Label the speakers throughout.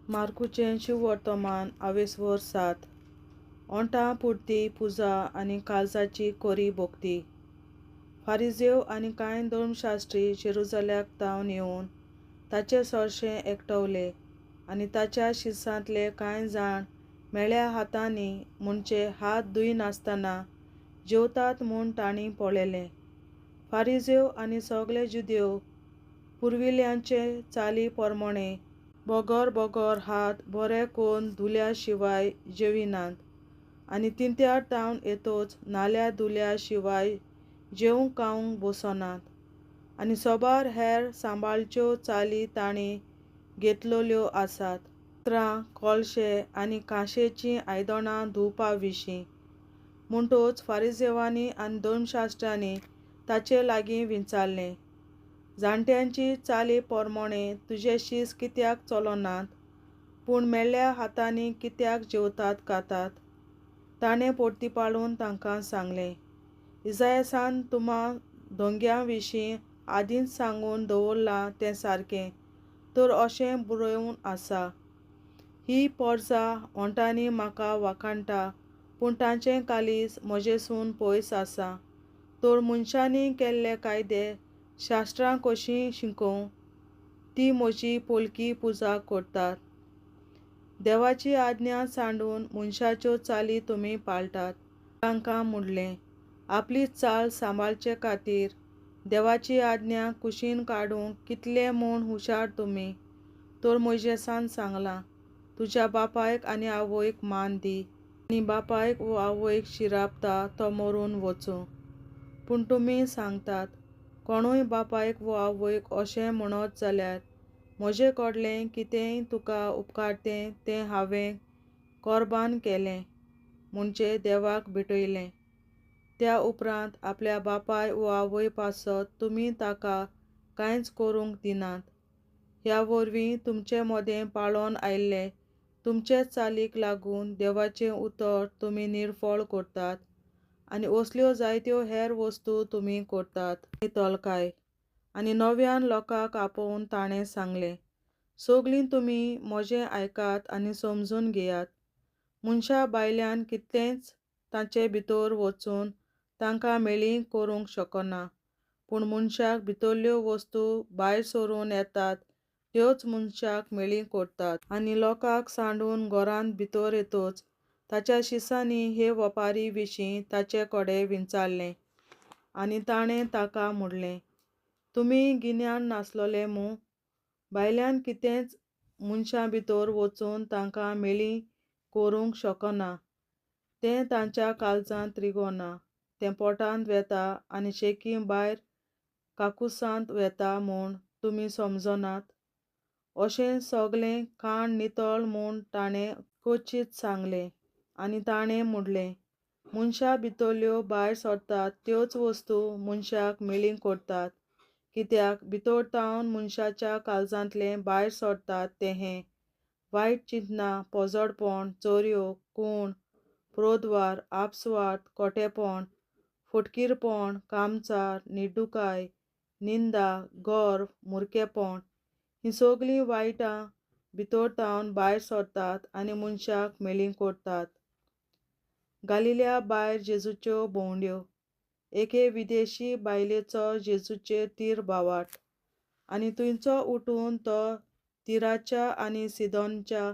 Speaker 1: मार्कुचें शिववर्तमान आवेसवर 7. ओंठां पुरती पुजा आनी काळजाची कोरी भक्ती. फारिजेव आनी कांय धर्मशास्त्री जेरुजाल्याक तावन येवन ताचे सरशें एकटवले आनी ताच्या शिसांतले कांय जाण मेळ्या हातांनी म्हणजे हात धुयनासतना जेवतात म्हूण तांणी पळयलें. फारिजेव आनी सगळे जुदेव पुर्विल्यांचे चाली प्रमाणे बगर बगर हात बरे करून धुल्या शिवाय जेविनात आनी तिंत्यार तावन येतोच नाल्या धुल्या शिवाय जेवंक खावंक बसनात आनी सोबार हेर सांबाळच्यो चाली तांणी घेतलेल्यो आसात. उतरां कोळशे आनी कांशेचीं आयदनां धुवपा विशीं. म्हणटच फारिजेवांनी आनी धर्मशास्त्र्यांनी ताचे लागीं विचारलें, जाणट्यांची चाली प्रमाणे तुजे शीस कित्याक चलनात, पूण मेळ्ळ्या हातांनी कित्याक जेवतात खातात? ताणें परतीपाळून तांकां सांगलें, इजायासान तुमा दोंग्यां विशीं आदींच सांगून दवरलां तें सारकें तर अशें बरोवन आसा, ही पोरसा ओंठांनी म्हाका वाखाणटा, पूण तांचें कालीज म्हजेसून पयस आसा. तर मनशांनी केल्ले कायदे शास्त्रां कशीं शिकोवं? ती म्हजी पोलकी पुजा करतात. देवाची आज्ञा सांडून मनशाच्यो चाली तुमी पाळटात. तांकां म्हणलें, आपली चाल सांबाळचे खातीर देवाची आज्ञा कुशीन काडूंक कितले म्हूण हुशार तुमी? तर मोयजेसान सांगलां, तुज्या बापायक आनी आवयक मान दी आनी बापायक वो आवयक शिरापता तो मरून वचूं. पूण तुमी सांगतात, कोणूय बापायक वो आवयक अशें म्हणत जाल्यार म्हजे कडलें कितेंय तुका उपकारतें तें हांवें कोर्बान केलें म्हणजे देवाक भेटयलें. त्या उपरांत आपल्या बापाय वो आवय पासत तुमी ताका कांयच करूंक दिनात. ह्या वरवीं तुमचे मदें पाळोन आयिल्ले तुमचे चालीक लागून देवाचें उतर तुमी निर्फळ करतात आनी असल्यो जायत्यो हेर वस्तू तुमी करतात. तोलकाय. आनी नव्यान लोकांक आपोवन ताणें सांगलें, सगलीं तुमी म्हजें आयकात आनी समजून घेयात. मनशा भायल्यान कितलेंच तांचे भितर वचून तांकां मेळी करूंक शकना, पूण मनशाक भितरल्यो वस्तू भायर सरून येतात त्योच मनशाक मेळी करतात. आनी लोकांक सांडून घरांत भितर येतच ताच्या शिसांनी हे वपारी विशीं ताचे कडेन विचारलें आनी ताणें ताका म्हणलें, तुमी गिन्यान नासलोले मूं? भायल्यान कितेंच मनशां भितर वचून तांकां मेळी करूंक शकना. तें तांच्या काळजांत रिगना, तें पोटांत वेता आनी शेकी भायर काकुसांत वेता म्हूण तुमी समजनात? अशें सगलें खाण नितळ म्हूण ताणें क्वचीत सांगलें. आनी ताणें म्हणलें, मनशा भितरल्यो भायर सरतात त्योच वस्तू मनशाक मेळी करतात. कित्याक भितर तावन मनशाच्या काळजांतलें भायर सरतात तें हें वायट चिंतनां, पोजडपण, चोरयो, खूण, प्रोद्वार, आपस्वार्थ, खोटेपण, फटकीरपण, कामचार, निडुकाय, निंदा, गर्व, मुरकेपण. हीं सगलीं वायटां भितर तावन भायर सरतात आनी मनशाक मेळी करतात. गालिल्या भायर जेजूच्यो भोंवड्यो. एके विदेशी बायलेचो जेजूचेर तीर भावार्थ. आनी थंयचो उठून तो तिराच्या आनी सिदोनच्या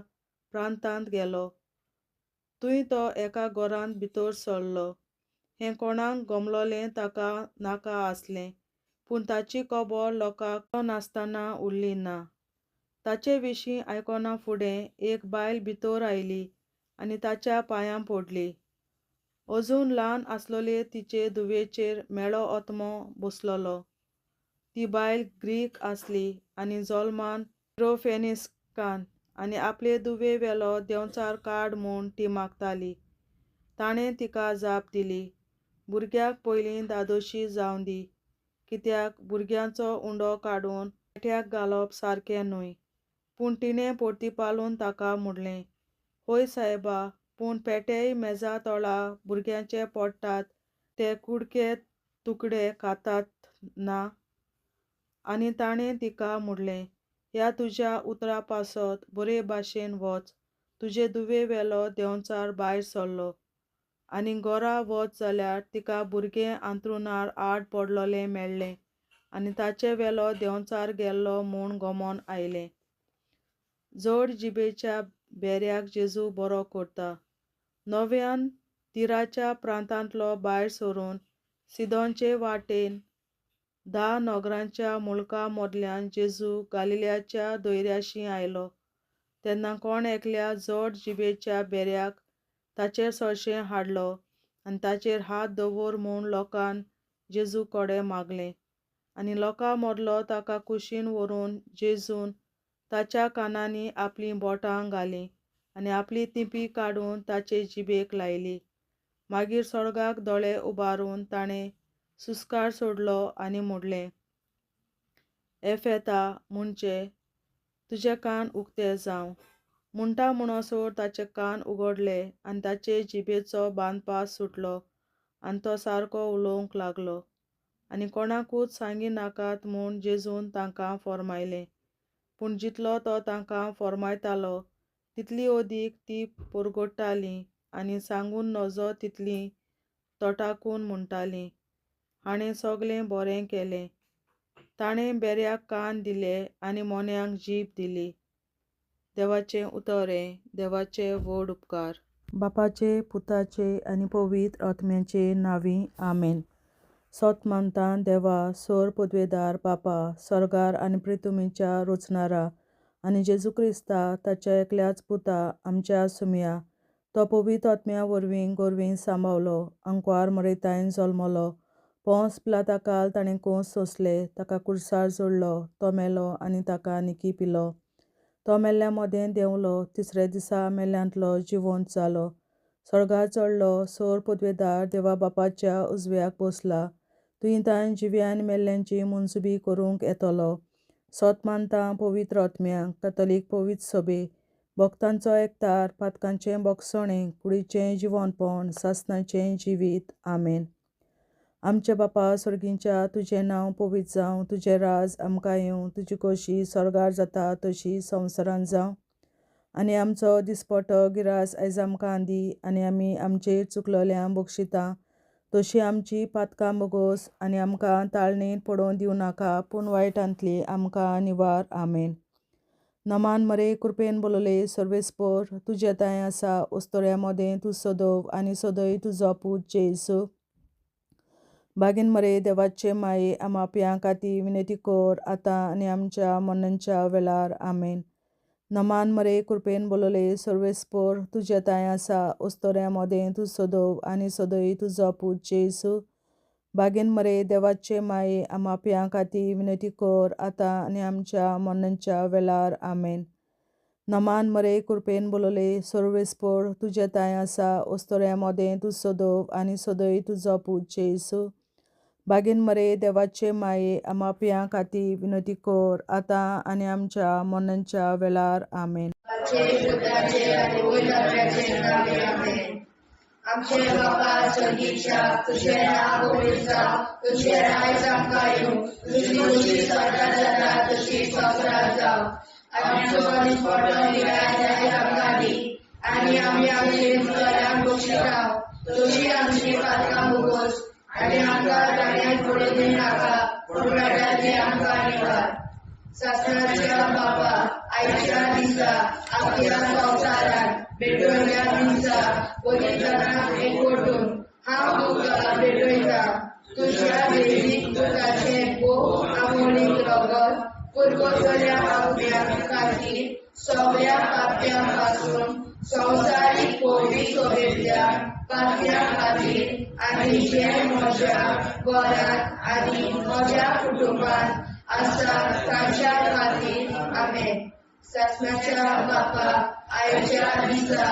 Speaker 1: प्रांतांत गेलो. थंय तो एका घरांत भितर सरलो. हें कोणाक गमलोलें ताका नाका आसलें, पूण ताची खबर लोकांक नासतना उरली ना. ताचे विशीं आयकना फुडें एक बायल भितर आयली आनी ताच्या पांयां पडली. अजून ल्हान आसलोले तिचे धुवेचेर मेळो आत्मो बसलोलो. ती बायल ग्रीक आसली आनी जल्मान सिरोफेनिस्कान आनी आपले धुवे वेलो देंवचार काड म्हूण ती मागताली. ताणें तिका जाप दिली, भुरग्याक पयलीं धादोशी जावं दी, कित्याक भुरग्यांचो उंडो काडून पेट्याक घालप सारकें न्हय. पूण तिणें परतीपालून ताका म्हणलें, हय सायबा, पूण पेटेय मेजा तळा भुरग्यांचे पडटात ते कुडके तुकडे खातात ना? आनी ताणें तिका म्हणलें, ह्या तुज्या उतरा पासत बरे भाशेन वच, तुजे दुवे वेलो देंवचार भायर सरलो. आनी घरा वच जाल्यार तिका भुरगें आंतरुणार आड पडलोलें मेळ्ळें आनी ताचे वेलो देंवचार गेल्लो म्हूण गमोन आयलें. जड जिबेच्या बेऱ्याक जेजू बरो करता. नव्यान तिराच्या प्रांतांतलो भायर सरून सिदोनचे वाटेन 10 नगरांच्या मुळका मदल्यान जेजू गालिल्याच्या दर्याशी आयलो. तेन्ना कोण एकल्या जड जिबेच्या बेऱ्याक ताचेर सरशें हाडलो आनी ताचेर हात दवर म्हूण लोकान जेजू कडेन मागलें. आनी लोकां मदलो ताका कुशीन व्हरून जेजून ताच्या कानांनी आपलीं बोटां घालीं आनी आपली तिंपी काडून ताचे जिबेक लायली. मागीर स्वर्गाक दोळे उबारून ताणें सुस्कार सोडलो आनी म्हणलें, एफेता, म्हणजे तुजे कान उक्ते जावं. म्हणटा म्हणसर ताचे कान उगडले आनी ताचे जिबेचो बांदपास सुटलो आनी तो सारको उलोवंक लागलो. आनी कोणाकूच सांगिनाकात म्हूण जेजून तांकां फर्मायलें. पूण जितलो तो तांकां फर्मायतालो तितली अदीक ती परगट्टाली आनी सांगून नजो तितली तटाकून म्हणटाली, हाणें सगलें बरें केलें. ताणें बेऱ्याक कान दिले आनी मोन्यांक जीब दिली. देवाचें उतर हें, देवाचे व्हड उपकार. बापाचे, पुताचे आनी पवित्र आत्म्याचे नांवी, आमेन. सत मानता देवा, सोर पदवेदार बापा, सर्गार आनी पृथ्वीच्या रचणारा आनी जेजू क्रिस्ता ताच्या एकल्याच पुता आमच्या सुमया, तो पवित्र आत्म्या वरवीं गोरवीं सांबावलो, अंकवार मरेतायन जल्मलो, पोंस पिलाताकाल ताणें कोंस सोंसले, ताका कुर्सार जोडलो, तो मेलो आनी ताका निकी पिलो. तो मेल्ल्या मदें देंवलो, तिसऱ्या दिसा मेल्ल्यांतलो जिवंत जालो, स्वर्गार चडलो, सोर पदवेदार देवा बापाच्या उजव्याक बसला, तुंय ताण जिव्या आनी मेल्ल्यांची मुनसुबी करूंक येतलो. सत मानता पवित्र आत्म्याक, कथोलीक पवित्र सभे, भक्तांचो एकतार, पातकांचें बोगसणें, कुडीचें जिवनपण, सासणाचें जिवीत. आमेन. आमच्या बापा सर्गींच्या, तुजें नांव पवित्र जावं, तुजें राज आमकां येवं, तुजी खोशी स्वर्गार जाता तशी संवसारांत जावं. आनी आमचो दिसपटो गिरास आयज आमकां दी, आनी आमी आमचेर चुकलोल्यांक बक्षिता तशी आमची पातकां बोगोस, आनी आमकां ताळणेंत पडोवन दिवं नाका, पूण वायटांतली आमकां निवार. आमेन. नमान मरे, कृपेन बोलले सर्वेस्पोर, तुजें तांय आसा, उस्तोऱ्या मदें तूं सदव आनी सदय तुजो पूत जेजू. बागीन मरे देवाचे माये, आमाप्यां खातीर विनंती कर, आतां आनी आमच्या मरणाच्या वेळार. आमेन. नमान मरे, कृपेन बोलले सर्वेस्पोर, तुजें तांय आसा, उस्तोऱ्या मदें तूं सदव आनी सदय तुजो पूत जेजू. बागीन मरे देवाचे माये, आमाप्यां खातीर विनंती कर, आतां आनी आमच्या मरणाच्या वेळार. आमेन. नमान मरे, कृपेन बोलले सर्वेस्पोर, तुजें तांय आसा, उस्तोऱ्या मदें तूं सदव आनी सदय तुजो पूत जेजू. बागीन मरे देवाचे माये, आमाप्यां खातीर विनंती कर, आतां आनी आमच्या मरणाच्या वेळार. आमेन.
Speaker 2: आमचे बापा सर्गीच्या, तुजें नांव पवित्र जावं, तुजें राज आमकां येवं, तुजी खोशी स्वर्गार जाता तशी संवसारांत जावं. आमचो दिसपटो गिरास आयज आमकां दी, आनी आमी आमचे चुकल्यांक बक्षिता तशी आमची पातकां बोगोस, आनी आमकां ताळ्यांत पडून दिवनाका, पूण वायटांतली आमकां निवार. सासणाच्या बापा, आयच्या दिसा आपल्या संवसारांत भेटवल्या दिसा बलिदानाक एकवटून हांव तुका भेटयता. तुज्या देवीक पुताचें भोव आमोलीक रगत पुर्वजल्या आपल्या खातीर सगळ्या पाप्यां पासून संवसारीक पवित्र सभेंतल्या पाप्यां खातीर आनी जे म्हज्या घरांत आनी म्हज्या कुटुंबांत आसा तांच्या खातीर. आमेन. सासणाच्या बापा, आयच्या दिसा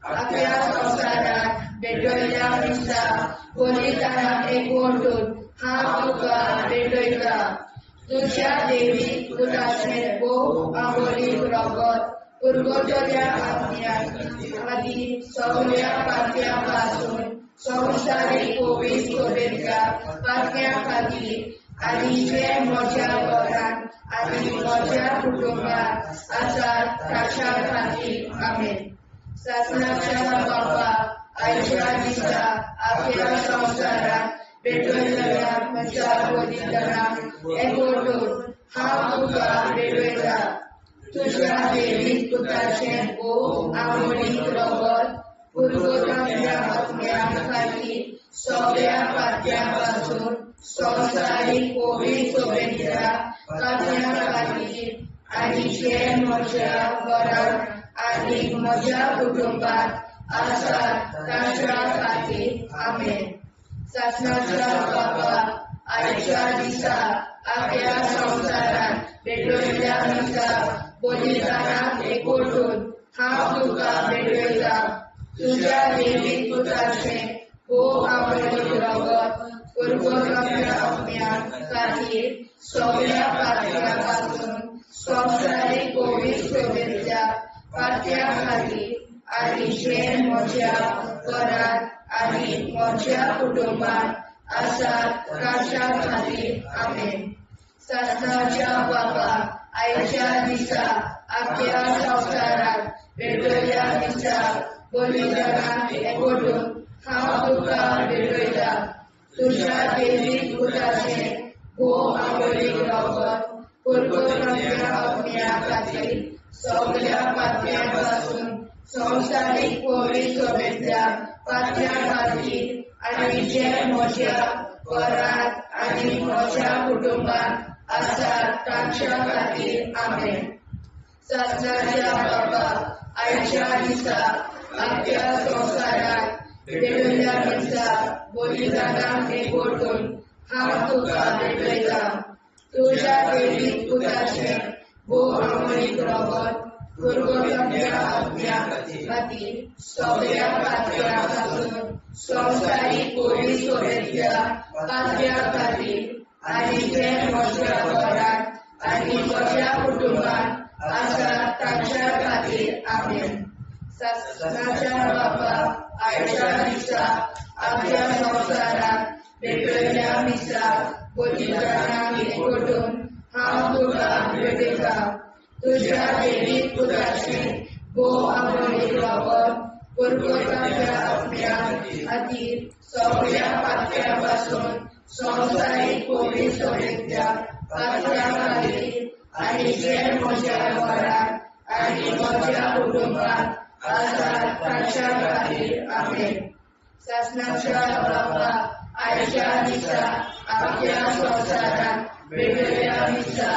Speaker 2: आपल्या संवसारांत भेटयल्या दिसा बलिदानाक एकवटून हांव तुका भेटयता. तुज्या देवीक पुताचें भोव आमोलीक रगत पुर्वजल्या आत्म्या खातीर सगळ्या पाप्यां पासून संवसारीक पवित्र सभेंतल्या पाप्यां खातीर आनी जे म्हज्या घरांत आनी म्हज्या कुटुंबात आसात ताच्या खातीर. आमेन. सासणाच्या बापा, आयच्या दिसा आपल्या संवसारांत पेटयल्ल्या म्हज्या बलिदानाक एकवटून हांव तुका भेटयता. तुज्या देवीक पुताचें भोव आवडीक रगत पुर्वजांच्या आत्म्या खातीर सगळ्या पात्यां पासून संवसारीक कोवीड सोबेच्या पात्यां खातीर आनी जे म्हज्या घरांत आनी म्हज्या कुटुंबात आसात ताच्या खातीर. आमेन. सासणाच्या बापा, आयच्या दिसा आपल्या संवसारांत पेटयल्ल्या दिसा बलिदानाक एकवटून हांव तुका भेटयता. तुज्या देवीक पुताचें भोव आवडीक रगत पुर्वजांच्या आत्म्या खातीर सगळ्या पात्यां पासून संवसारीक कोवीड सोबेच्या पात्यां खातीर आनी जे म्हज्या घरांत आनी म्हज्या कुटुंबात आसात ताच्या खातीर. आमेन. सासणाच्या बापा, आयच्या दिसा आपल्या संवसारांत पेटयल्ल्या दिसा बलिदानाक एकवटून हांव तुका भेटयता. तुज्या देवीक पुताचें भोव आवडीक रगत पुर्वजांच्या आत्म्या खातीर सगळ्या पात्यां पासून संवसारीक कोवीड सोबेच्या पात्यां खातीर आनी जे म्हज्या घरांत आनी म्हज्या कुटुंबात आसात तांच्या खातीर. आमेन. सासणाच्या बापा, आयच्या दिसा आपल्या संवसारांत पेटयल्ल्या दिसा बलिदानाक एकवटून हांव तुका भेटयता. तुज्या देवीक पुताचें भोव आवडीक रगत पुर्वजांच्या आत्म्या खातीर सगळ्या पात्यां पासून संवसारीक कोवीड सोबेच्या पात्यां खातीर आनी जे म्हज्या घरांत आनी म्हज्या कुटुंबात आसात तांच्या खातीर. आमेन. सासणाच्या बापा, आयच्या दिसा आपल्या संवसारांत पेटयल्ल्या दिसा बलिदानाक एकवटून हांव तुका भेटयता. तुज्या देवीक पुताचें भोव आवडीक रगत पुर्वजांच्या आत्म्या खातीर सगळ्या पात्यां पासून संवसारीक कोवीड सोबेच्या पात्यां खातीर आनी जे म्हज्या घरांत आनी म्हज्या कुटुंबात आसात ताच्या खातीर. आमेन. सासणाच्या बापा, आयच्या दिसा आपल्या संवसारांत पेटयल्ल्या दिसा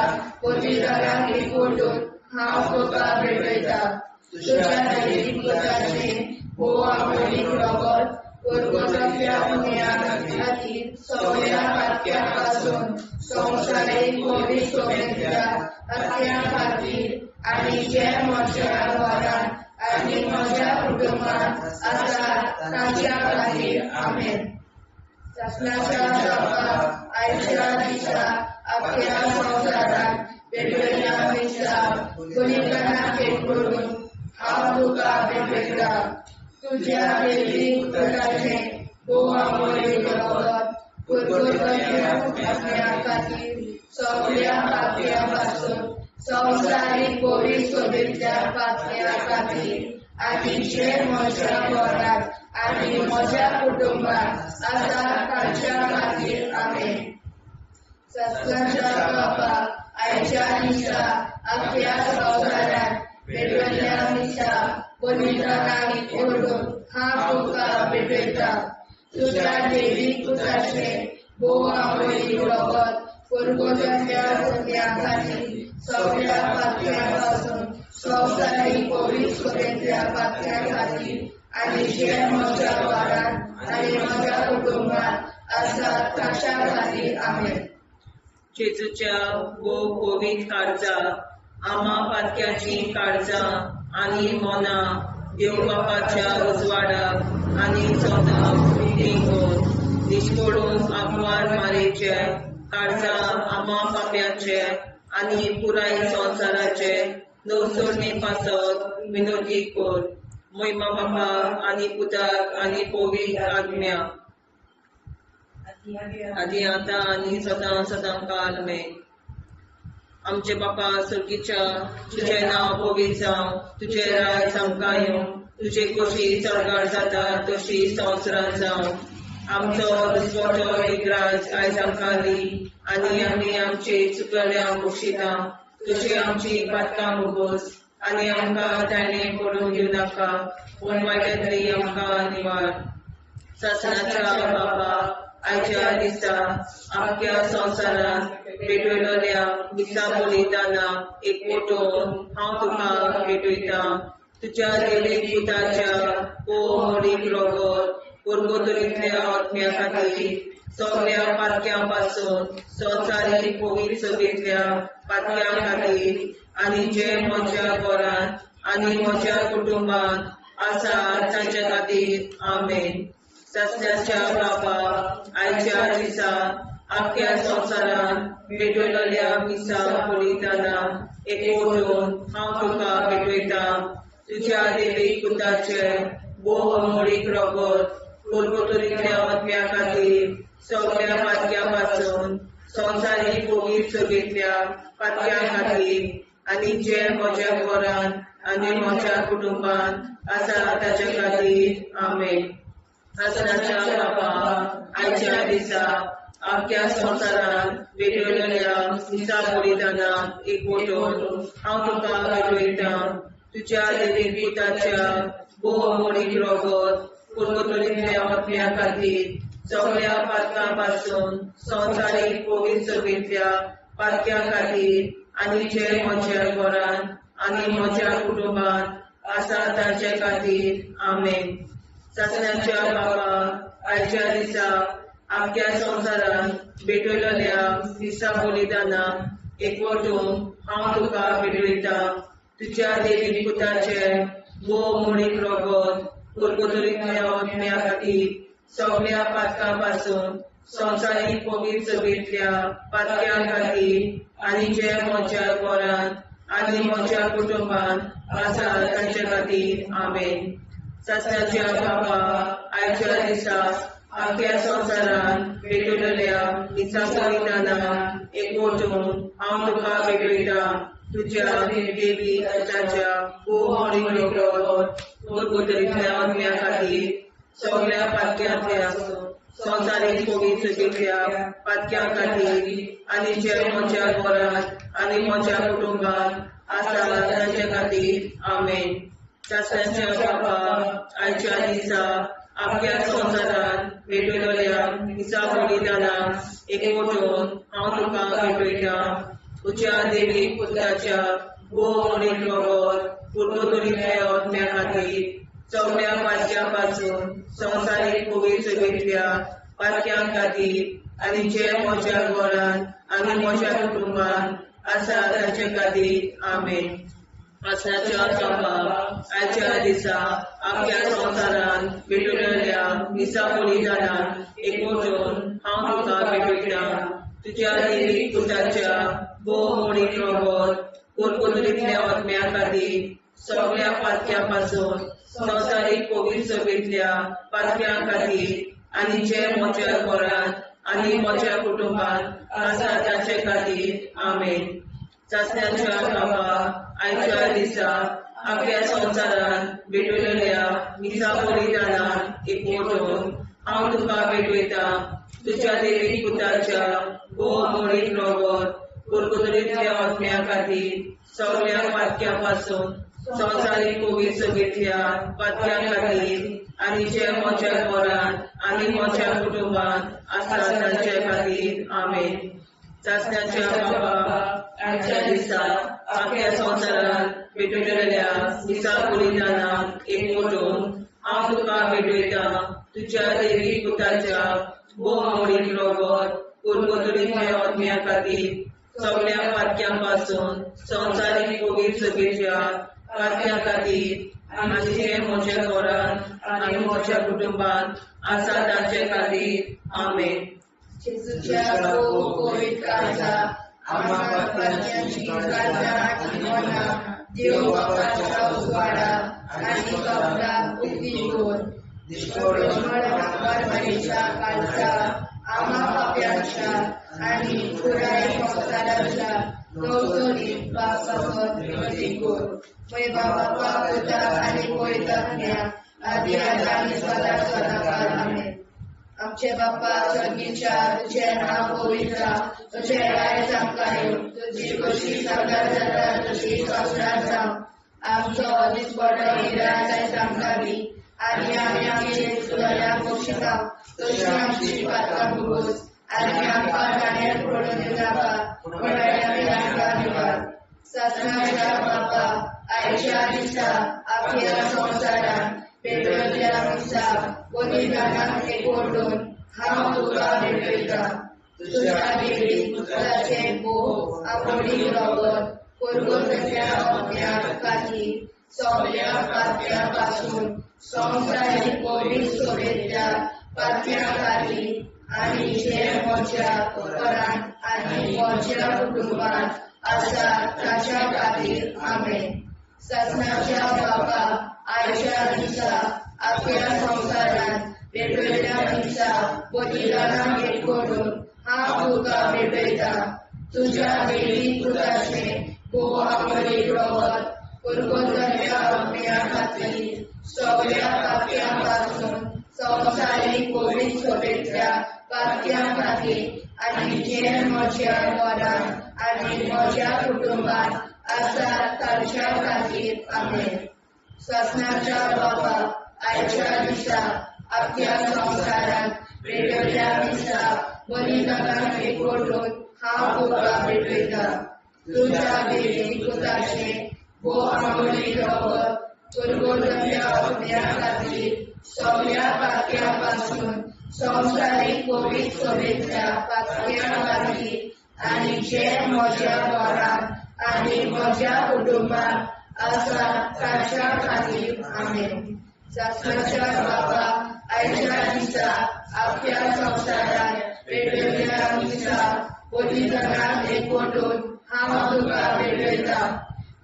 Speaker 2: बलिदानाक एकवटून हांव तुका भेटयता. तुज्या देवीक पुताचें भोव आवडीक रगत पुर्वजांच्या आत्म्या खातीर सगळ्या पात्यां पासून संवसारीक कोवीड सोबेच्या पात्यां खातीर आनी जे म्हज्या घरांत आनी म्हज्या कुटुंबात आसात तांच्या खातीर. आमेन. सासणाच्या बापा, आयच्या दिसा आपल्या संवसारांत पेटयल्ल्या दिसा बलिदानाक एकवटून हांव तुका भेटयता. तुज्या देवीक पुताचें भोव आवडीक रगत पुर्वजांच्या आत्म्या खातीर सगळ्या पात्यां पासून संवसारीक कोवीड सोबेच्या पात्यां खातीर आनी जे म्हज्या घरांत आनी म्हज्या कुटुंबात आसात तांच्या खातीर. आमेन. सासणाच्या बापा, आयच्या दिसा आपल्या संवसारांत पेटयल्ल्या दिसा बलिदानाक एकवटून हांव तुका भेटयता. तुज्या देवीक पुताचें भोव आवडीक रगत पुर्वजांच्या आत्म्या खातीर सगळ्या पात्यां पासून संवसारीक कोवीड सोबेच्या पात्यां खातीर आनी जे म्हज्या घरांत आनी म्हज्या कुटुंबात आसात ताच्या खातीर. आमेन.
Speaker 3: जेजूच्या भोव पवित्र काळजा, आमा पातक्याचीं काळजां आनी मनां देव बापाच्या उजवाडाक आनी स्वताक उक्तीं कर. निश्कोडून आंकवार मारेचे काळजां आमा पाप्याचे आनी पुराय संवसाराचे नवसरणे पासत विनोदी कर. मोयमा बापा आनी पुताक आनी पवित्र आत्म्या. आदी आतां आनी सदां सदां काल आमेन. आमचे बापा स्वर्गीच्या, तुजें नांव पवित्र जावं, तुजें राज आमकां येवं, तुजे खोशी स्वर्गार जाता तशी संवसारांत जावं. आमचो दिसवडो एक राज आयज आमकां दी आनी आमी आमचे चुकल्यांक बक्षिता तशी आमची पातकां मुगोस आनी आमकां ताणें पडून घेवं नाका, पूण वायटांतली आमकां निवार. सासणाच्या बाबा, आयच्या दिसा आमच्या संवसारांत भेटवलेल्या मिसा बलिदाना एक मोटो हांव तुका भेटयतां. तुज्या देवी पुताच्या मोडीक रगत पुर्गोतरींतल्या आत्म्या खातीर सगळ्या पातक्यां पासून संवसारीक पवित्र सभेंतल्या पातक्यां खातीर आनी जे म्हज्या घरांत आनी म्हज्या कुटुंबांत आसा तांच्या खातीर. आमेन. सासणाच्या बापा, आयच्या दिसा आख्या संवसारांत भेटवलेल्या मिसा बलिदाना एकवटून हांव तुका भेटयतां. तुज्या देवी पुताचें भोव अमोळीक रगत पुर्गोतरींतल्या आत्म्या खातीर सगळ्या पातक्यां पासून संवसारीक पवित्र सभेंतल्या पातक्यां खातीर आनी जे म्हज्या घरांत आनी म्हज्या कुटुंबांत आसा ताच्या खातीर. आमेन. सासणाच्या बापा, आयच्या दिसा आख्या संवसारांत भेटवलेल्या मिसा बलिदाना एकवटून हांव तुका भेटयतां. तुज्या देवी पुताच्या भोव अमोळीक रगत पुर्गोतरींतल्या आत्म्या खातीर सगळ्या पातकां पासून संवसारीक पवित्र सभेंतल्या पातक्यां खातीर आनी जे म्हज्या घरांत आनी म्हज्या कुटुंबांत आसा तांचे खातीर. आमेन. सासणाच्या बाबा, आयच्या दिसा आख्या संवसारांत भेटवलेल्या मिसा बलिदाना एकवटून हांव तुका भेटयतां. तुज्या देवी पुताचें भोव मोडीक रगत पुर्गोतरींतल्या आत्म्या खातीर सगळ्या पातकां पासून संवसारीक पवित्र सभेंतल्या पातक्यां खातीर आनी जे म्हज्या घरांत आनी म्हज्या कुटुंबांत आसा तांचे खातीर. आमेन. सासणाच्या बाबा, आयच्या दिसा आख्या संवसारांत भेटवलेल्या मिसा बलिदाना एकवटून हांव तुका भेटयतां. तुज्या देवी पुताच्या भोव मोडीक रगत पुर्गोतरींतल्या आत्म्या खातीर सगळ्या पातक्यांतल्या संवसारीक पवित्र सभेंतल्या पातक्यां खातीर आनी जे म्हज्या घरांत आनी म्हज्या कुटुंबांत आसा तांचे खातीर. आमेन. सासणाच्या बाबा, आयच्या दिसा आख्या संवसारांत भेटवलेल्या मिसा बलिदाना एकवटून हांव तुका भेटयतां. तुज्या देवी पुताच्या भोव मोडीक रगत पुर्गोतरींतल्या आत्म्या खातीर सगळ्या पातक्यां पासून संवसारीक पवित्र सभेंतल्या पातक्यां खातीर आनी जे म्हज्या घरांत आनी म्हज्या कुटुंबांत आसा तांचे खातीर. आमेन. सासणाच्या बाबा, आयच्या दिसा आख्या संवसारांत भेटवलेल्या मिसा बलिदाना एकवटून हांव तुका भेटयतां. तुज्या देवी पुताच्या भोव मोडीक रगत पुर्गोतरींतल्या आत्म्या खातीर सगळ्या पातक्यां पासून संवसारीक पवित्र सभेंतल्या पातक्यां खातीर आनी जे म्हज्या घरांत आनी म्हज्या कुटुंबांत आसा तांचे खातीर. आमेन. सासणाच्या बाबा, आयच्या दिसा आख्या संवसारांत भेटवलेल्या मिसा बलिदाना एकवटून हांव तुका भेटयतां. तुज्या देवी पुताच्या भोव मोडीक रगत पुर्गोतरींतल्या आत्म्या खातीर सगळ्या पातक्यां पासून संवसारीक पवित्र सभेंतल्या पातक्यां खातीर आनी जे म्हज्या घरांत आनी म्हज्या कुटुंबांत आसा तांचे खातीर. आमेन. सासणाच्या बाबा, आयच्या दिसा आख्या संवसारांत भेटवलेल्या मिसा बलिदाना एकवटून हांव तुका भेटयतां. तुज्या देवी पुताच्या भोव मोडीक रगत पुर्गोतरींतल्या आत्म्या खातीर सगळ्या पातक्यां पासून संवसारीक पवित्र सभेंतल्या पातक्यां खातीर आनी जे म्हज्या घरांत आनी म्हज्या कुटुंबांत आसा तांचे खातीर. आमेन.
Speaker 2: जेजूच्या पवित्र काळजा, आम्हा पातक्यांची काळजां आनी मनां देव बापाच्या उजवाडा आनी कपलाक उक्ती दवर. निर्मळ मारियेच्या काळजा आम्हा पाप्यांच्या आनी पुराय संवसाराच्या गवसणी बापासत विनंती कर. मय बापा पुता आनी पवित्र आत्म्या आदी आतां आनी सदां सदां काल. आमेन. आमचे बाप्पा स्वर्गीच्या, तुझें नांव पवित्र जावं, तुझें राज्य आमकां येवं, तुजी खोशी स्वर्गार जाता तशी संवसारांत जावं. आमचो दिसपडो गिरास आयज आमकां दी आनी आमी आमचे चुकल्यांक बक्षिता तशी आमची पातकां भोगोस आनी आमकां ताणें पडून दिवनाका, पूण आमकां निवार. सासणाच्या बापा आयच्या दिसा आख्या संवसारांत पेटवल्ल्या मिसा बलिदानाक एकवटून हांव तुका भेटयतां. तुज्या देवी पुताचें भोव आपोडी रगत पुर्वजाच्या अज्ञा खातीर सगळ्या पात्या पासून संवसारीक पवित्र सोबेतल्या पात्या खातीर आनी जे म्हज्या घरांत आनी म्हज्या कुटुंबांत आसा ताच्या खातीर. आमेन. सासणाच्या बापा आयच्या दिसा आख्या संवसारांत पेटवल्ल्या मिसा बलिदानाक एकवटून हांव तुका भेटयतां. तुज्या देवी पुताचें भोव आमोलीक रगत पुर्वजाच्या अज्ञा खातीर सगळ्या पाप्यां पासून संवसारीक पवित्र सोबेतल्या पाप्यां खातीर आनी जे म्हज्या घरांत आनी म्हज्या कुटुंबांत आसा तांच्या खातीर. आमेन. सासणाच्या बापा आयच्या दिसा आख्या संवसारांत पेटवल्ल्या मिसा बलिदानाक एकवटून हांव तुका भेटयतां. तुज्या देवी पुताचें भोव आमोलीक रगत पुर्वजाच्या अज्ञा खातीर सगळ्या पात्या पासून संवसारीक पवित्र सोबेतल्या पात्या खातीर आनी जे म्हज्या घरांत आनी म्हज्या कुटुंबांत आसा ताच्या खातीर. आमेन. सासणाच्या बापा आयच्या दिसा आख्या संवसारांत पेटवल्ल्या मिसा बलिदानाक एकवटून हांव तुका भेटयतां.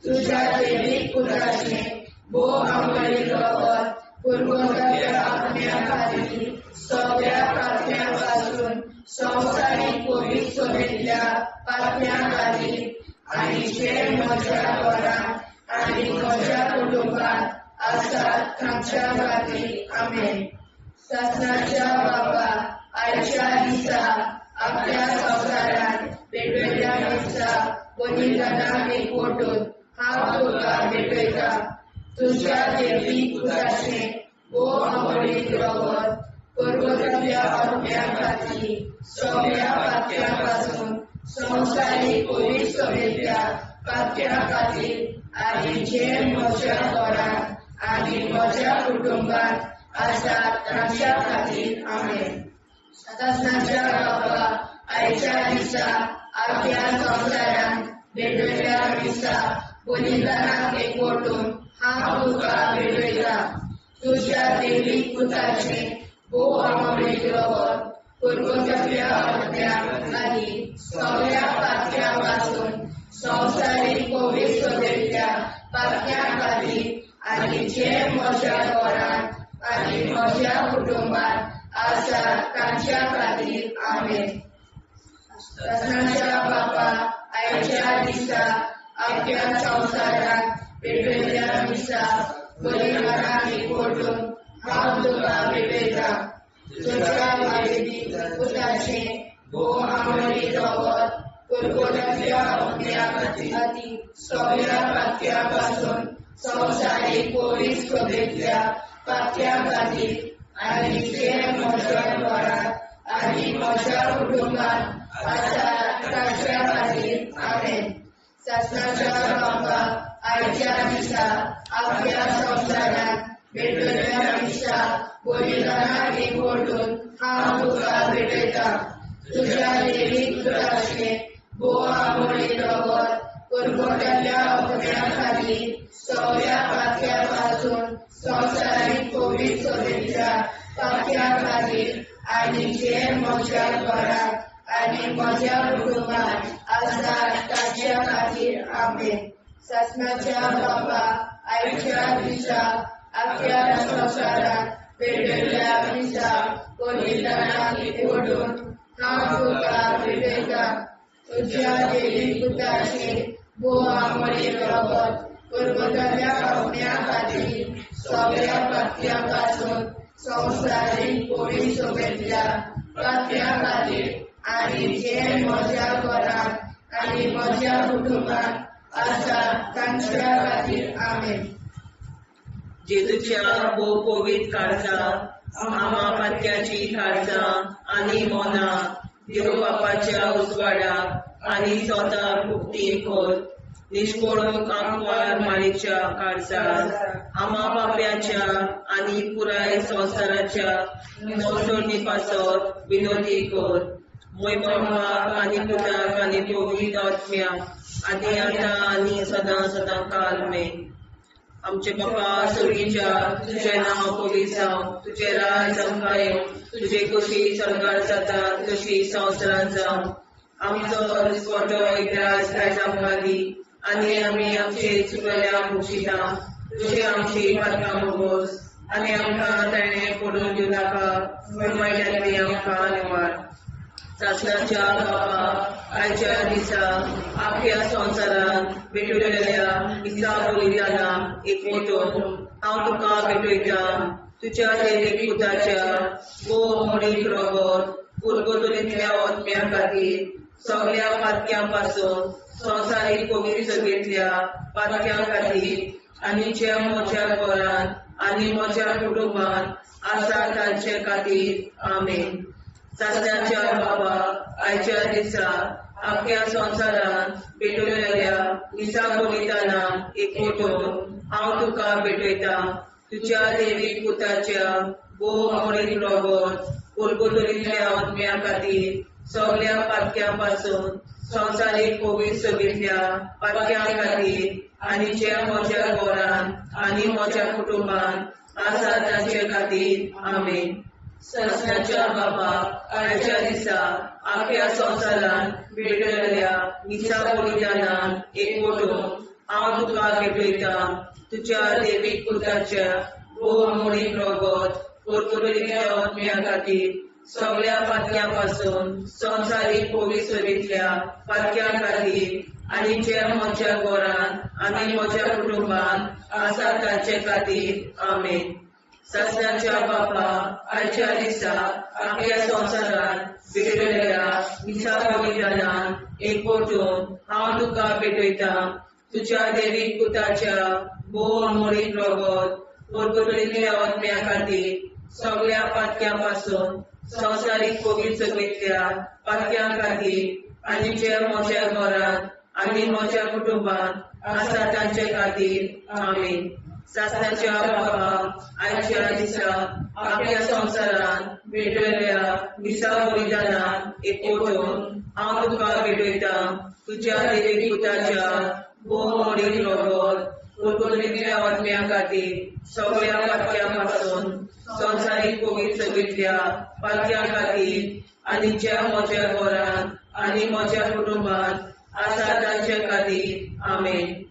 Speaker 2: तुज्या देवीक पुताचें भोव आमोलीक रगत पुर्वजाच्या आज्ञा खातीर सगळ्या पात्यां पासून संवसारीक पवित्र सोबेतल्या पात्यां खातीर आनी जे म्हज्या घरांत आनी म्हज्या कुटुंबांत आसा तांच्या खातीर. आमेन. सासणाच्या बापा आयच्या दिसा आख्या संवसारांत पेटवल्ल्या मिसा बलिदानाक एकवटून हांव तुका भेटयतां. तुज्या देवी पुताचें भोव आमोलीक रगत पुर्वजाच्या अज्ञा खातीर सगळ्या पात्यां पासून संवसारीक पवित्र सोबेतल्या पात्या खातीर आनी जे म्हज्या घरांत आनी म्हज्या कुटुंबांत आसा तांच्या खातीर. आमेन. सासणाच्या बापा आयच्या दिसा आख्या संवसारांत पेटवल्ल्या मिसा बलिदानाक एकवटून हांव तुका भेटयतां. तुज्या देवी पुताचें भोव आमोलीक रगत पुर्वजाच्या अज्ञा खातीर सगळ्या पात्यां पासून संवसारीक पवित्र सोबेतल्या पात्यां खातीर आनी जे म्हज्या घरांत आनी म्हज्या कुटुंबांत आसा तांच्या खातीर. आमेन. सासणाच्या बापा आयच्या दिसा आख्या संवसारांत पेटवल्ल्या मिसा बलिदानाक एकवटून हांव तुका भेटयतां. तुज्या देवी पुताचें भोव आमोलीक रगत पुर्वजाच्या अज्ञा खातीर सगळ्या पात्यां पासून संवसारीक पवित्र सोबेतल्या पात्यां खातीर आनी जे म्हज्या घरांत आनी म्हज्या कुटुंबांत आसा तांच्या खातीर. आमेन. सासणाच्या बापा आयच्या दिसा आख्या संवसारांत पेटवल्ल्या मिसा बलिदानाक एकवटून हांव तुका भेटयतां. तुज्या देवी पुताचें भोव आमोलीक रगत पुर्वजाच्या अज्ञा खातीर सगळ्या पात्या पासून संवसारीक पवित्र सोबेतल्या पात्या खातीर आनी जे म्हज्या घरांत आनी म्हज्या कुटुंबांत आसा ताच्या खातीर. आमेन. सासणाच्या बापा आयच्या दिसा आख्या संवसारांत पेटवल्ल्या मिसा बलिदानाक एकवटून हांव तुका भेटयतां तुज्या देवी पुताचें भोव आमोणेक रगत पुर्वजाल्या आत्म्या खातीर सगळ्या पातक्यां पासून संवसारीक कोवी सोबेंतल्या पातक्यां खातीर आनी जे म्हज्या घरांत आनी म्हज्या कुटुंबांत आसा तांच्या खातीर. आमेन.
Speaker 3: जेजूच्या भोव पवित्र काळजा, आमा पातक्याची काळजां आनी मनां देव बापाच्या उजवाडाक आनी स्वताक उक्ती कर. निश्कोळूंक आंकवार मारीच्या काळजार आमा पाप्याच्या आनी पुराय संवसाराच्या नवसोडणी पासत विनोदी कर. मोय बापाक आनी पुताक आनी पवित्र आत्म्याक आदी आतां आनी सदां सदां काल मेन. आमचे बापा स्वर्गीच्या, तुजें नांव पवित्र जावं, तुजें राज आमकां येवं, तुजे कशी स्वर्गार जाता तशी संवसारांत जावं. आमचो दिसपटो इतिहास आयज आमकां दी आनी आमी आमचे चुकल्या मुक्षिता तुजे आमची पातकां मोगोस आनी आमकां ताणें पडून दिवं नाका, पूण वायटांतली आमकां निवार. सासणाच्या बापा, आयच्या दिसा आख्या संवसारांत भेटवलेल्या मिसा बलिदाना एकवटून हांव तुका भेटयतां तुज्या देवी पुताच्या भोव मोडीक रगत पुर्गतुरींतल्या आत्म्या खातीर सगळ्या पातक्यां पासून संवसारीक कोवीड सभेंतल्या पातक्यां खातीर आनी ज्या म्हज्या घरांत आनी म्हज्या कुटुंबांत आसा तांचे खातीर. आमेन. सासणाच्या बाबा, आयच्या दिसा आख्या संवसारांत पेटवलेल्या मिसा बलिदाना एकवटून हांव तुका भेटयतां तुज्या देवी पुताच्या भोव मोडीक रगत पुर्गुतुरींतल्या आत्म्या खातीर सगळ्या पातक्यां पासून संवसारीक कोवीड सभेंतल्या पातक्यां खातीर आनी ज्या म्हज्या घरांत आनी म्हज्या कुटुंबांत आसा तांचे खातीर. आमेन. सासणाच्या बाबा, आयच्या दिसा आख्या संवसारांत भेटवलेल्या मिसा बलिदानान एकवटून हांव तुका भेटयतां तुज्या देवीक पुताच्या भोव मोडीक रगत पुर्तुगेजीच्या आत्म्या खातीर सगळ्या पातक्यां पासून संवसारीक कोवीड सभेंतल्या पातक्यां खातीर आनी जे म्हज्या घरांत आनी म्हज्या कुटुंबांत आसा तांचे खातीर. आमेन. सासणाच्या बापा, आयच्या दिसा आख्या संवसारांत भेटवलेल्या मिसा बलिदानान एकवटून हांव तुका भेटयतां तुज्या देवीक पुताच्या भोव मोडीक रगत पुर्तुगेजीच्या आत्म्या खातीर सगळ्या पातक्यां पासून संवसारीक कोवीड सभेंतल्या पातक्यां खातीर आनी जे म्हज्या घरांत आनी म्हज्या कुटुंबांत आसा तांचे खातीर. आमेन. सासणाच्या बाबा, आयच्या दिसा आख्या संवसारांत भेटवलेल्या मिसा बलिदानान एकवटून हांव तुका भेटयतां तुज्या देवी पुताच्या भोव मोडीक रगत पुर्तुगेजीच्या आत्म्या खातीर सगळ्या पातक्यां पासून संवसारीक कोवीड सभेंतल्या पातक्यां खातीर आनी ज्या म्हज्या घरांत आनी म्हज्या कुटुंबांत आसा तांचे खातीर. आमेन.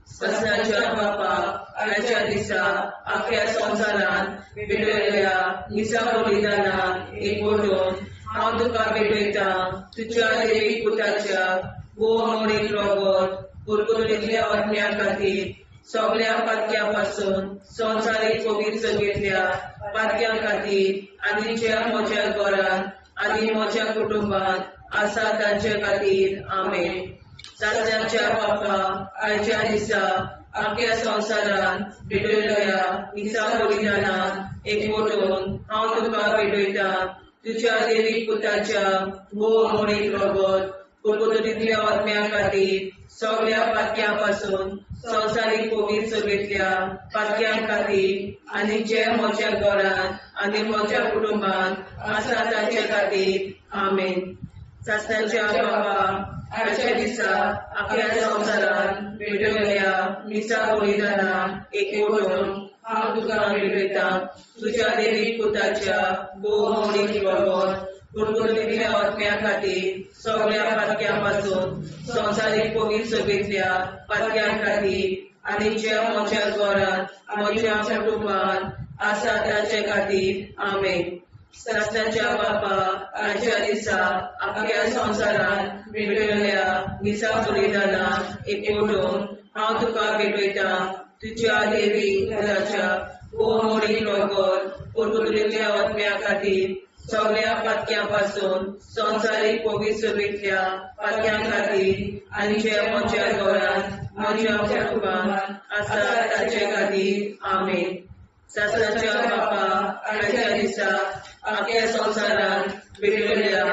Speaker 3: सासणाच्या बापा, आयच्या दिसा आख्या संवसारांत भेटवलेल्या मिसा बलिदानान एकवटून हांव तुका भेटयतां तुज्या देवी पुताच्या भोव मोडीक रगत पुर्तुगेजीच्या आत्म्या खातीर सगळ्या पातक्यां पासून संवसारीक कोवीड सभेंतल्या पातक्यां खातीर आनी ज्या म्हज्या घरांत आनी म्हज्या कुटुंबांत आसा तांचे खातीर. आमेन. सासणाच्या बापा, आयच्या दिसा आख्या संवसारांत भेटवलेल्या मिसा बलिदानान एकवटून हांव तुका भेटयतां तुज्या देवी पुताच्या भोव मोडीक रगत पुर्तुगेजीच्या आत्म्या खातीर सगळ्या पातक्यां पासून संवसारीक कोवीड सभेंतल्या पातक्यां खातीर आनी जे म्हज्या घरांत आनी म्हज्या कुटुंबांत आसा तांचे खातीर. आमेन. सासणाच्या बाबा, आयच्या दिसा आख्या संवसारांत भेटवलेल्या मिसा बलिदानान एकवटून हांव तुका भेटयतां तुज्या देवी पुताच्या भोव मोडीक रगत पुर्तुगेजीच्या आत्म्या खातीर सगळ्या पातक्यां पासून संवसारीक कोवीड सभेंतल्या पातक्यां खातीर आनी ज्या म्हज्या घरांत म्हज्या कुटुंबांत आसा तांचे खातीर. आमेन. सासणाच्या बापा आयच्या दिसा आपल्या संवसारांत भेटयल्ल्या मिसा बलिदानाक एकवटून हांव तुका भेटयतां. तुज्या देवी पुताच्या भोव मोडीक रगत पुर्तुगेल्या आत्म्या खातीर सगळ्या पातक्यां पासून संवसारीक पवित्र सभेंतल्या पातक्यां खातीर आनी जे म्हज्या घरांत म्हज्या कुटुंबांत आसा ताचे खातीर. आमेन. सासणाच्या बापा आयच्या दिसा आख्या संवसारांत भेटयल्ल्या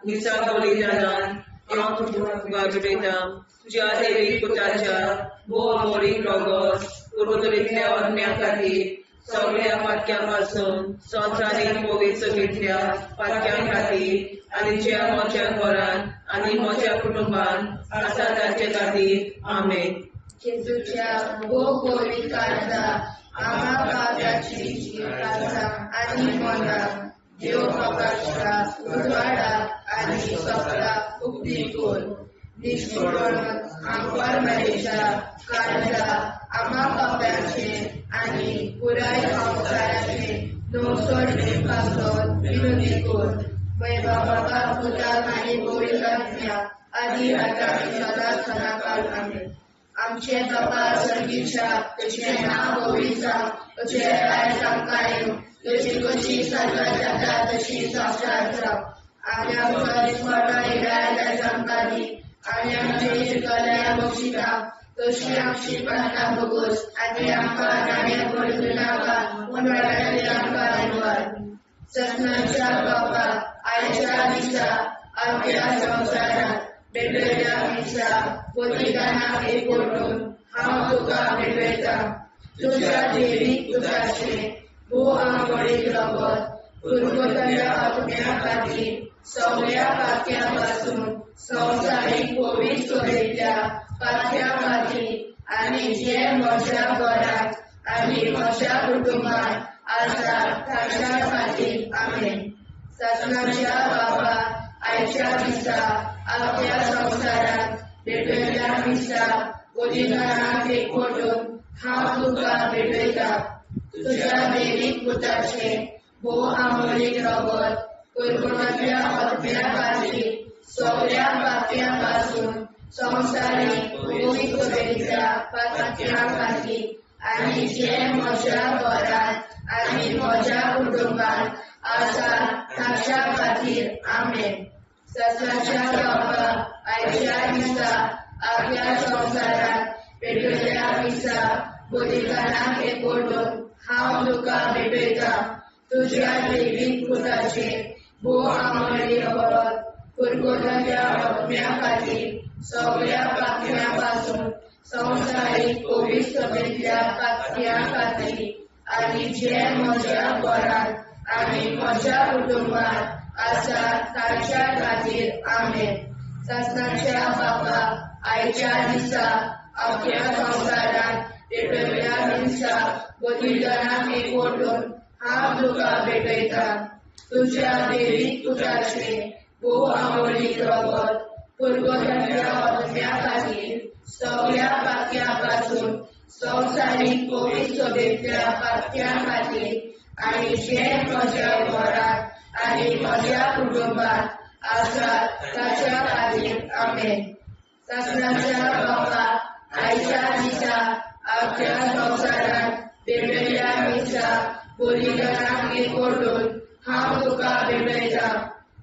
Speaker 3: मिसा बलिदानान हांव तुका भेटयतां. तुज्या देवी पुताच्या भोव मोडीक रगत पुर्तुगेल्या आत्म्या खातीर सगळ्या पातक्यां पासून संवसारीक पवित्र सभेंतल्या पातक्यां खातीर आनी ज्या म्हज्या घरांत आनी म्हज्या कुटुंबांत आसा ताचे खातीर. आमेन.
Speaker 2: जेजूच्या भोव पवित्र काळजा आमा पाप्याची काळजा आनी मनां देव बापाच्या उजवाडाक आनी स्वताक उक्ती कर. निश्कोडून आमकां मरेच्या काळजा आमा पाप्याचे आनी पुराय संवसाराचे नवसोडणे पासत विनंती कर. मय बाबा पुताक आनी पवित्र आत्म्या आदी आतां आनी सदांच सदांकाळ. आमेन. आमचे बाबा सर्गीच्या, तुजें नांव पवित्र जावं, तुजें राज आमकां येवं, तुजी कशी सर्गात जाता तशी संवसारांत जावं. आमच्या आमकां दिसवडो येराय आयज आमकां दी आनी आमचे शिकल्या बक्षिता तशी आमची प्रार्थना भोगोस आनी आमकां नाण्या पडूं नाका पूण वायटांतल्यान आमकां निवार. सपनाच्या बाबा आयच्या दिसा आमच्या संवसारांत भेटयल्या मिसा बलिदानाक एकवटून हांव तुका भेटयतां. तुज्या देवी पुताचें भोव आंवडीक रगत पुर्वतल्या आत्म्या खातीर सगळ्या पातक्यां पासून संवसारीक पवित्र सभेंतल्या पातक्यां खातीर आनी जे म्हज्या घरांत आनी म्हज्या कुटुंबांत आसा ताच्या खातीर. आमेन. सासणाच्या बाबा आयच्या दिसा आपल्या संवसारांत भेटयल्या मिसा बलिदानाक एकवटून हांव तुका भेटयतां. तुज्या देवीक पुताचें भोव आमोलीक रगत पुर्वतल्या आत्म्या खातीर सगळ्या पातक्यां पासून संवसारीक पवित्र सभेंतल्या पातक्यां खातीर आनी जे म्हज्या घरांत आनी म्हज्या कुटुंबांत आसा ताच्या खातीर. आमेन. सासणाच्या बाबा आयच्या दिसा आपल्या संवसारांत पेटयल्या मिसा बलिदानाक एकवटून हांव तुका भेटयतां. तुज्या देवीक पुताचें भोव आमोली रगत पुर्वतल्या आत्म्या खातीर सगळ्या पातक्यां पासून संवसारीक पवित्र सभेंतल्या पातक्यां खातीर आनी जे म्हज्या घरांत आनी म्हज्या कुटुंबांत आसा ताच्या खातीर. आमेन. सासणाच्या बाबा आयच्या दिसा आपल्या संवसारांत पेटयल्या मिसा बलिदानाक एकवटून हांव तुका भेटयतां. तुज्या देवीक पुताचें भोव आंवडीक रगत पुर्वतल्या आत्म्या खातीर सगळ्या पातक्यां पासून संवसारीक पवित्र सभेंतल्या पातक्यां खातीर आनी जे म्हज्या घरांत आनी म्हज्या कुटुंबांत आसा ताच्या खातीर. आमेन. सासणाच्या बाबा आयच्या दिसा आपल्या संवसारांत पेटयल्या मिसा बलिदानाक एकवटून हांव तुका भेटयतां.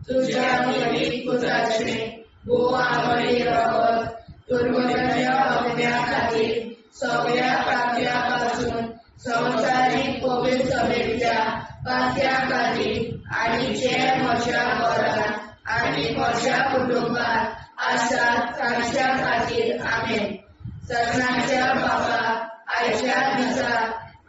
Speaker 2: तुज्या देवीक पुताचें भोव आंवडीक रगत पुर्वतल्या आत्म्या खातीर सगळ्या पातक्यां पासून संवसारीक पवित्र सभेंतल्या पातक्यां खातीर आनी जे म्हज्या घरांत आनी म्हज्या कुटुंबांत आसा तांच्या खातीर. आमेन. सासणाच्या बाबा आयच्या दिसा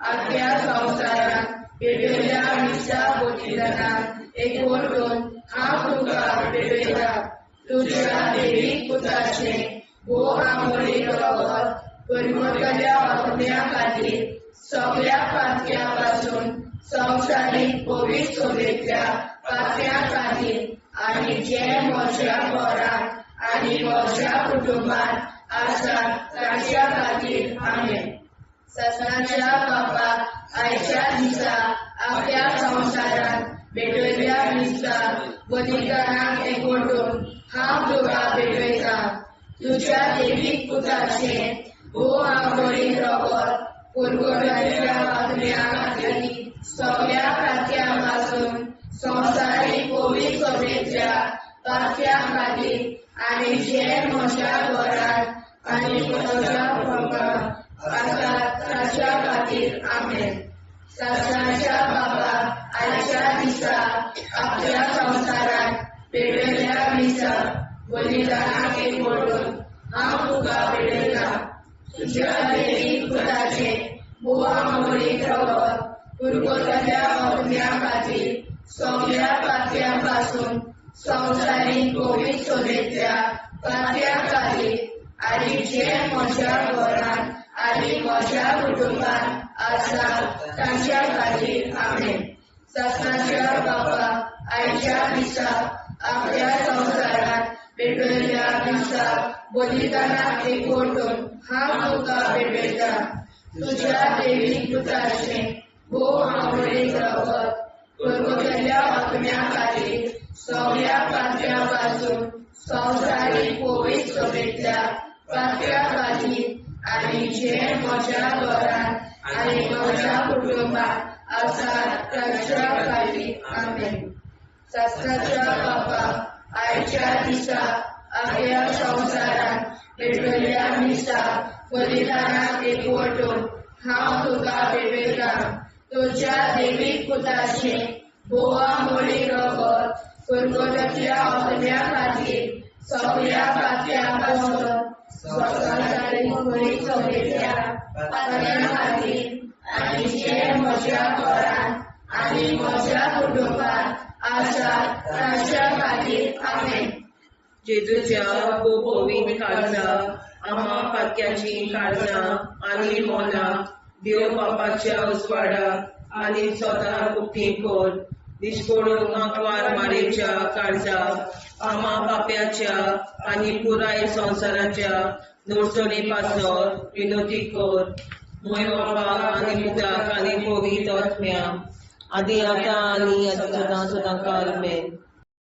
Speaker 2: आपल्या संवसारांत पेटयल्या मिसा बलिदानाक एकवटून हांव तुका भेटयतां. तुज्या देवीक पुताचें भोव आंवडीक रगत पुर्वतल्या आत्म्या खातीर सगळ्या पातक्यां पासून संवसारीक पवित्र सभेंतल्या पातक्यां खातीर आनी जे म्हज्या घरांत आनी म्हज्या कुटुंबांत आसा ताच्या खातीर. आमेन. सासणाच्या बाबा आयच्या दिसा आपल्या संवसारांत भेटयल्या बलिदानाक एकवटून हांव तुका भेटयतां. तुज्या देवीक पुताचें भोव आवडीन रगत पुरगोटाच्या आत्म्या खातीर सगळ्या पात्यां पासून संवसारीक पवित्र सभेच्या पात्यां खातीर आनी जे म्हज्या घरांत आनी म्हज्या कुटुंबांत आसात ताच्या खातीर. आमेन. सासणाच्या बाबा, आयच्या दिसा आपल्या संवसारांत पेटयल्ल्या मिसा बलिदानाक एकवटून हांव तुका भेटयतां. तुज्या देवीक पुताचें भोव आवडीक रगत पुरगोताच्या आत्म्या खातीर सगळ्या पात्यां पासून संवसारीक पवित्र सभेंतल्या पात्यां खातीर आनी जे म्हज्या घरांत आनी म्हज्या कुटुंबांत आसा तांच्या खातीर. आमेन. सासणाच्या बाबा, आयच्या दिसा आपल्या संवसारांत पेटयल्ल्या दिसा बलिदानाक एकवटून हांव तुका भेटयतां. तुज्या देवीक पुताचें भोव आवडीक रगत पुरगोतल्या आत्म्या खातीर सगळ्या पात्यां पासून संवसारीक पवित्र सभेंतल्या पात्यां खातीर आनी जे म्हज्या घरांत आनी म्हज्या कुटुंबांत आसात तांच्या खातीर. आमेन. सासणाच्या बाबा, आयच्या दिसा आपल्या संवसारांत पेटयल्ल्या मिसा बलिदानाक एकवटून हांव तुका भेटयतां. तुज्या देवीक पुताचें भोव मोडी रगत पुरगोटाच्या आत्म्या खातीर सगळ्या पात्यां पासून संवसारीक पवित्र सभेंतल्या पात्यां खातीर आनी जे म्हज्या घरांत आनी म्हज्या कुटुंबांत आसात तांच्या खातीर. आमेन.
Speaker 3: जेजूच्या भोव पवित्र काळजा, आम्हा पातक्याची काळजां आनी मोनां देव बापाच्या उजवाडाक आनी स्वता उक्ती कर. निश्कोडून आंकवार मारेच्या काळजा, आम्हा पाप्याच्या आनी पुराय संवसाराच्या नोडसणी पासत विनोती कर. मोय बापाक आनी पुताक आनी पवित्र आत्म्याक, आदी आतां आनी सदां सदां काल. आमेन.